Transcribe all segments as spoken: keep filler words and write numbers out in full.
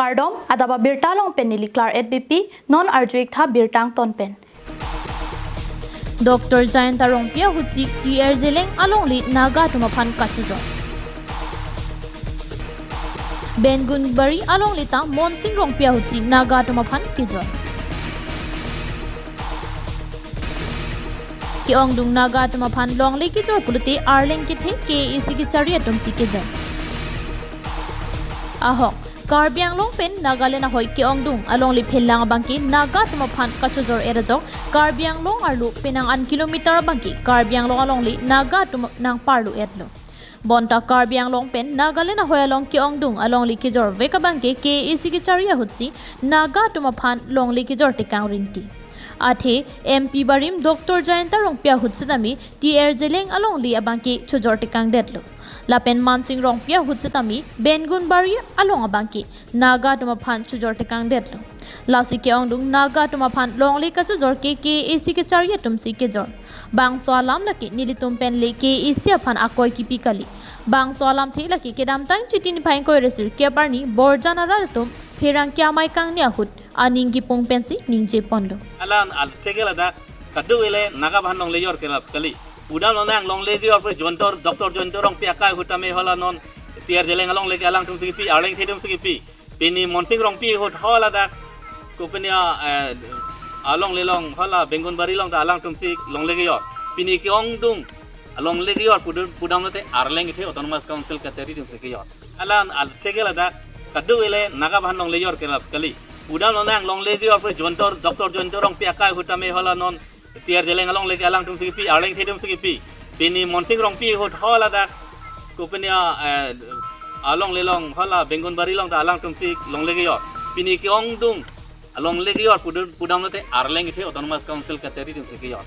Kardom, adap abirta along pen neli Klar et B P, non arju-ik tha birta angton pen. Doctor Jayanta Rongpi ahutsi T R Zeliang alongle Naga atum aphan kachojor. Bengunbari alongle ta Monsing Rongpi ahutsi Naga atum aphan kejor. Ke-ongdung Naga atum aphan longle kejor pulote arleng kethe K A A C kechari atumsi kejor. Ahok, Karbi Anglong pen Nagaland ahoi ke-ongdung alongle phelang abangke Naga atum aphan kachojor-et ajok Karbi Anglong arlo penang an kilometer abangke Karbi Anglong alongle Naga atum nangparlo-etlo. Bonta Karbi Anglong pen Nagaland ahoi along ke-ongdung alongle kejorvek abangke K A A C kechari ahutsi Naga atum aphan longle kejor tekang rinti. Athe M P barim Doctor Jayanta Rongpi ahut setame T R Zeliang alongle abangke chojor tekangdetlo. Lapen Monsing Rongpi ahut setame Bengunbari along abangke Naga atum aphan chojor tekangdetlo. Lasi ke-ongdung Naga atum aphan longle kachojor ke K A A C kechari atumsi kejor. Bangso alam lake nelitum pen le K A A C aphan akoi kipi kali. Bangso alamthe lake kedamtang Chiti niphai ingkoi ra sirkep arni Borjan arat atum pherangke amei kangni ahut aning kipung pensi ningjeponlo. Alan al theke ladak kadu ele Naga aphan longle jor kelap kali. Pudam lonang longle jor pu Jayanta, Doctor Jayanta Rongpi akai ahut tame hala non T R Zeliang alongle ke alangtumsi kipi, arleng kethe atumsi kipi. Pini Monsing Rongpi ahut hala dak kopini a, eh, alongle along hala Bengunbari along ta alangtumsi longle kejor. Pini ke-ongdung alongle kejor pudam, pudam lote arleng kethe Autonomous Council kachari atumsi kejor. Alan al theke ladak kadu ele Naga aphan longle jor kelap kali. Pudam lonang longle kejor pu Jayanta, Doctor Jayanta Rongpi akai ahut tame hala non T R Zeliang alongle ke alangtumsi kipi, arleng kethe atumsi kipi. Pini Monsing Rongpi ahut hala dak kopini a, eh, alongle along hala Bengunbari along ta alangtumsi longle kejor. Pini ke-ongdung alongle kejor pudam, pudam lote arleng kethe Autonomous Council kachari atumsi kejor.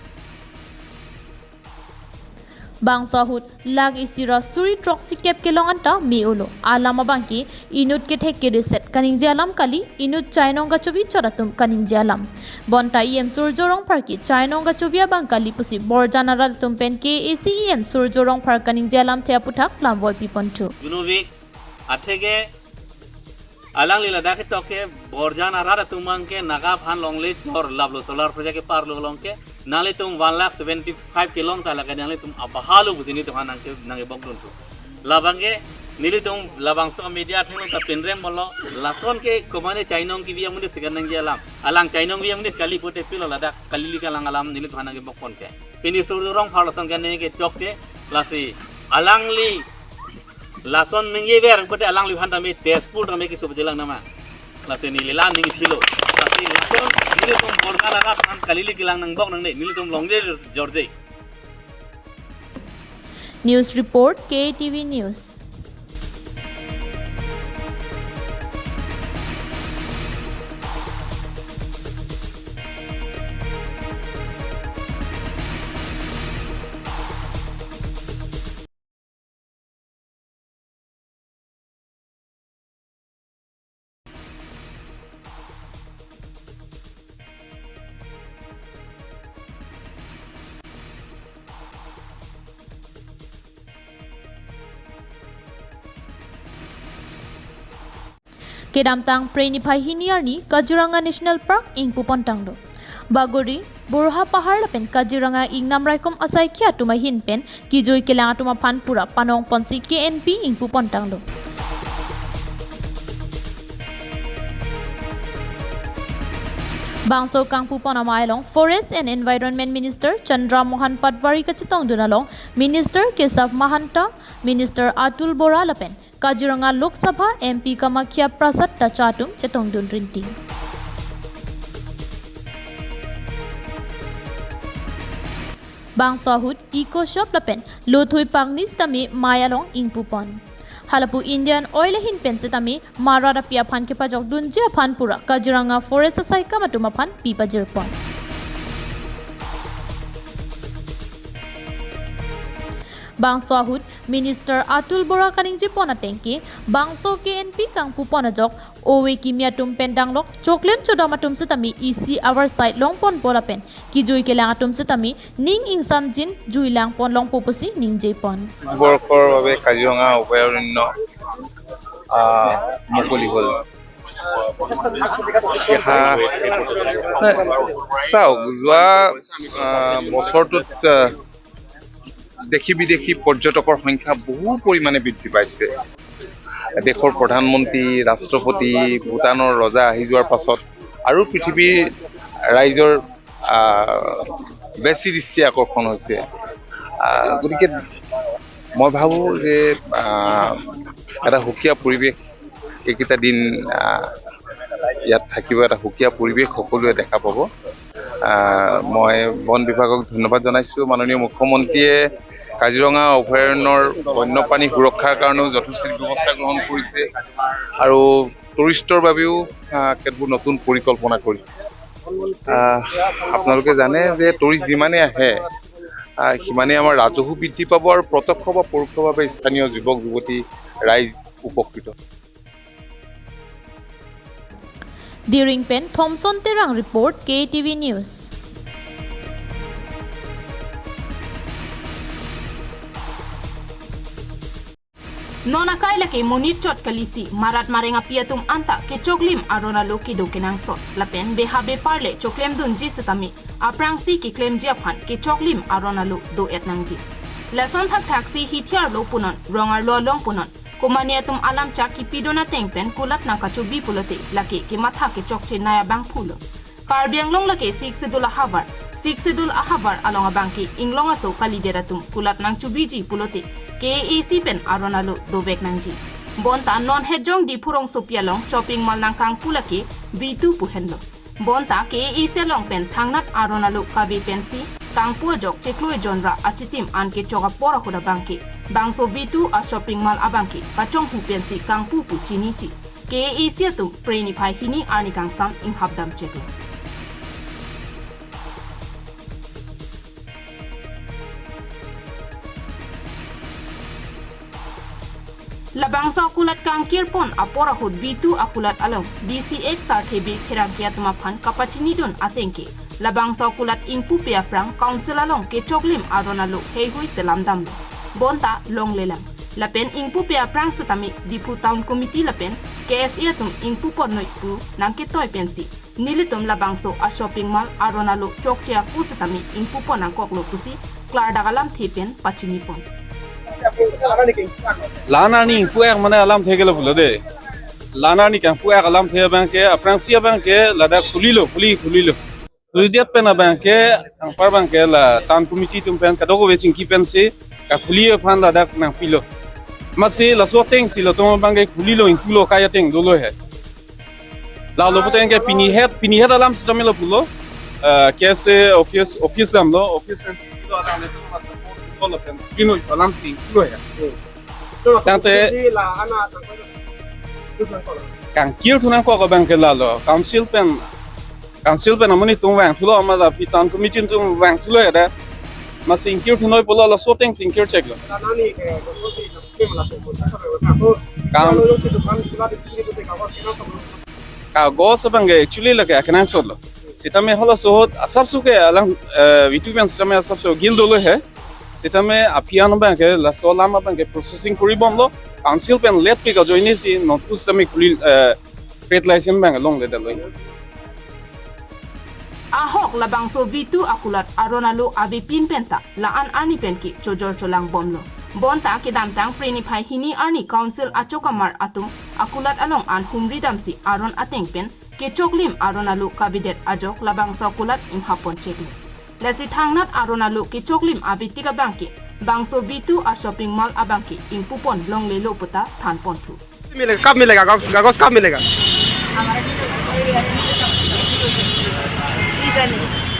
Bangso ahut lakh isi ra suri throksi kep kelong anta me-olo. Alam abangke inut kethek kereset kaningje alam kali, inut chainong kachovi chot atum kaningje alam. Bonta E M Surjo Rongphar ke chainong kachovi abang kali pusi Borjan arat atum pen K A A C E M Surjo Rongphar kaningje alamthe aputhak lamvoi piponthu. Junuvik atheke alangli ladak ketok ke Borjan arat atum abangke Naga aphan longle jor laplo solar project keparlo along ke nanglitum one lakh seventy five kelong ta lake nanglitum abahalo pusi nelitum aphan nangke, nangkebok dunthu. Labangke nelitum labangso media athengno ta pinrem bolo lason ke komane chainong kevi amonit si kaningje alam. Alang chainong kevi amonit kali pute pilo ladak kalili kelang alam nelitum aphan nangkebokpon ke. Pini Surjo Rongphar lason kaningje kechokche lasi alangli lason ningjever pute alangliphan tame Tezpur tame keso pejelang nama. Lasi neli la ning isi lo. Lasi lason nelitum Borjan arat aphan kalili kelang nangbok nangne, nelitum longle jorje. News report, K T V News. Kedamtang Phre niphai hini arni Kaziranga National Park ingpupontanglo. Bagori, Borha Pahar lapen Kaziranga ingnam raikom asaikhi atum ahin pen kejui kelang atum aphan pura panongponsi K N P ingpupontanglo. Bangso kangpupon amei along Forest and Environment Minister Chandra Mohan Patwari kachetongdun along Minister Keshav Mahanta, Minister Atul Bora lapen Kaziranga Lok Sabha M P Kamakhya Prasad Tacha atum chetongdun rinti. Bangso ahut eco shop lapen lothui pangni sitame mei along ingpupon. Halapu Indian Oil ahin pen sitame marat api aphan kepajokdunji aphan pura Kaziranga Forest asaikam atum aphan pipajirpon. Bangso ahut Minister Atul Bora kaningjepon atengke, bangso K N P kangpupon ajok, ove kimi atum pen danglok, choklem chodam atum sitame isi avarsai longponpo lapen kejui kelang atum sitame ning ingsamjin juilangpon longpo pusi ningjepon. পঁচিশ বৰ্ষৰ বাবে কাজিৰঙা অভয়াৰণ্য, আহ, মুকলি হ'ল। আহ, চাওক, যোৱা, আহ, বছৰটোত, আহ, দেশী বিদেশী পৰ্যটকৰ সংখ্যা বহু পৰিমাণে বৃদ্ধি পাইছে। দেশৰ প্ৰধানমন্ত্ৰী, ৰাষ্ট্ৰপতি, ভূটানৰ ৰজা আহি যোৱাৰ পাছত আৰু পৃথিৱীৰ ৰাইজৰ, আহ, বেছি দৃষ্টি আকৰ্ষণ হৈছে। আহ, গতিকে মই ভাবোঁ যে, আহ, এটা সুকীয়া পৰিৱেশ এইকেইটা দিন, আহ, ইয়াত থাকিব, এটা সুকীয়া পৰিৱেশ সকলোৱে দেখা পাব। আহ, মই বন বিভাগক ধন্যবাদ জনাইছোঁ। মাননীয় মুখ্যমন্ত্ৰীয়ে কাজিৰঙা অভয়াৰণ্যৰ বন্যপ্ৰাণী সুৰক্ষাৰ কাৰণেও যথেষ্ট ব্যৱস্থা গ্ৰহণ কৰিছে আৰু টুৰিষ্টৰ বাবেও, আহ, কেতবোৰ নতুন পৰিকল্পনা কৰিছে। আহ, আপোনালোকে জানে যে টুৰিষ্ট যিমানে আহে, আহ, সিমানে আমাৰ ৰাজহো বৃদ্ধি পাব আৰু প্ৰত্যক্ষ বা পৰোক্ষভাৱে স্থানীয় যুৱক যুৱতী ৰাইজ উপকৃত। Diring pen Thomson Terang report, K T V News. Non akai lake monit chot kalisi, marat mareng api atum anta kechoklim aron alo kedo kenangsot. Lapen beha bepar le choklemdunji setame aphrangsi keklemji aphan kechoklim aron alo do-et nangji. Lason thakthaksi hithi arlo punon, rong arlo along punon, komane atum alam chak kipidun ateng pen kulat nangkachobi pulote lake kematha kechokche nai abangphu lo. Karbi Anglong lake Sixth Schedule ahavar, Sixth Schedule ahavar along abangke inglong aso kalidet atum kulat nangchobiji pulote K A A C pen aron alo dovek nangji. Bonta non hetjong Diphu rongsopi along shopping mall nangkangpu lake V two pu henlo. Bonta K A A C along pen thangnat aron alo kave pensi kangpu ajok chiklo ejon ra achitim an kechok apor ahut abangke bangso V two a shopping mall abangke kachonghu pensi kangpu pu chinisi K A A C atum Phre niphai hini arni kangsam inghapdam cheklo. Labangso akulat kangkirpon apor ahut V two akulat along D C X Sarthe Bey Pherangke atum aphan kapachinidun atengke labangso akulat ingpupe aphrang council along kechoklim aron alo heihui selam damlo. Bonta longlelang. Lapen ingpupe aphrang setame Diphu Town Committee lapen K S A atum ingpupon noi pu nangketoi pensi nelitum labangso a shopping mall aron alo chokche aku setame ingpupon nangkoklo pusi klardak alamthe pen pachinipon. La-an arni ingpu-ek mane alamthe ke lapulo de. La-an arni kangpu-ek alamthe abangke, aphrangsi abangke ladak khulilo, khuli, khulilo. Khuli det pen abangke, anpar abangke la Town Committee atum pen kadokave chingki pensi kakhuli aphan ladak nangpilo. Amatsi laso atengsi latum abangke khulilo, ingpulo, kai ateng dolo he. Lalo pute ke pini het, pini het alam setame lapulo. Eh, K S A office, office damlo, office pen chingkilo, alam netum masa pon lo pen pino alamsi ingpulo ya. Tangte kangkirthu nangkok abangke lalo, council pen, council pen amonit atum vangthulo, amat aphi Town Committee atum vangthulo ya da. Amatsi ingkirthu noi pulo, laso atengsi ingkir cheklo. Kam, kagos abangke actually lake akenangsot lo. Setame halaso ahut asapso ke alang, eh, V two pen setame asapso gil dolo he. Setame aphi an abangke laso alam abangke processing kori bomlo. Council pen let pi kajoinesi non pu setame khuli, eh, trade license abangke longledetlo. Ahok labangso V two akulat aron alo avepin penta la-an arni penke chojor cholang bomlo. Bonta kedamtang Phre niphai hini arni council achokamar atum akulat along an humri damsi aron ateng pen kechoklim aron alo kavedet ajok labangso akulat inghapon cheklo. Lasi thangnat aron alo kechoklim avetik abangke bangso V two a shopping mall abangke ingpupon longlelo puta thanponthu. मिलेगा, कब मिलेगा? कागज, कागज कब मिलेगा?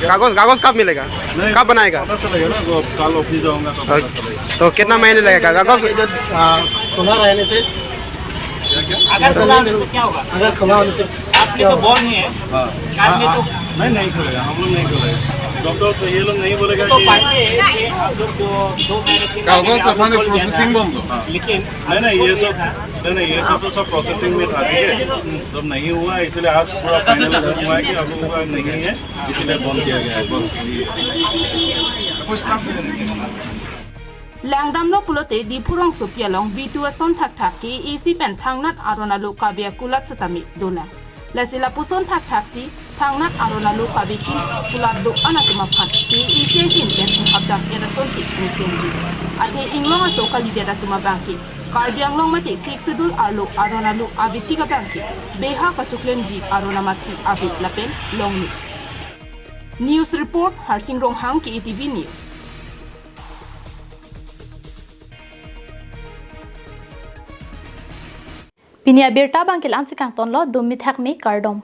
कागज, कागज कब मिलेगा? नहीं, कब बनाएगा? पता चलेगा ना, वो कल ऑफिस जाऊंगा तो पता ओके। चलेगा। तो कितना महीने लगेगा कागज? जो, आ, खुला रहने से अगर खुला होने से क्या होगा? अगर खुला होने से आप में तो बॉल नहीं है। हाँ। कार में तो हाँ, नहीं, नहीं खुलेगा, हम लोग नहीं खुलेगा। डॉक्टर तो ये लोग नहीं बोलेगा तो कि बात ये है कि आप लोग जो दो महीने, तीन महीने कागज में आप लोग अपने खोल दिया प्रोसेसिंग था। बंद हो। हाँ। लेकिन नहीं, नहीं, ये सब, नहीं, नहीं, ये सब तो सब प्रोसेसिंग में था, ठीक है? जब नहीं हुआ, इसलिए आज पूरा फाइनल हुआ है कि आप लोगों का नहीं है, इसीलिए बंद किया गया है, बस। Langdamlo pulote Diphu rongsopi along B two ason thakthak K A A C pen thangnat aron alo kabe akulat setame dolang. Lasi lapuson thakthak si thangnat aron alo kabe kin kulat do-an atum aphan K A A C ahin pen inghapdam et asonte mesenji. Athe inglong aso kalidet atum abangke Karbi Anglong mate Sixth Schedule arlo aron alo abetik abangke beha kachoklemji aron amatsi ave lapen longle. News report, Harsing Ronghang, K A T V News. Pini abirta abangke la-an si kangtonlo, dum mithak me kardom.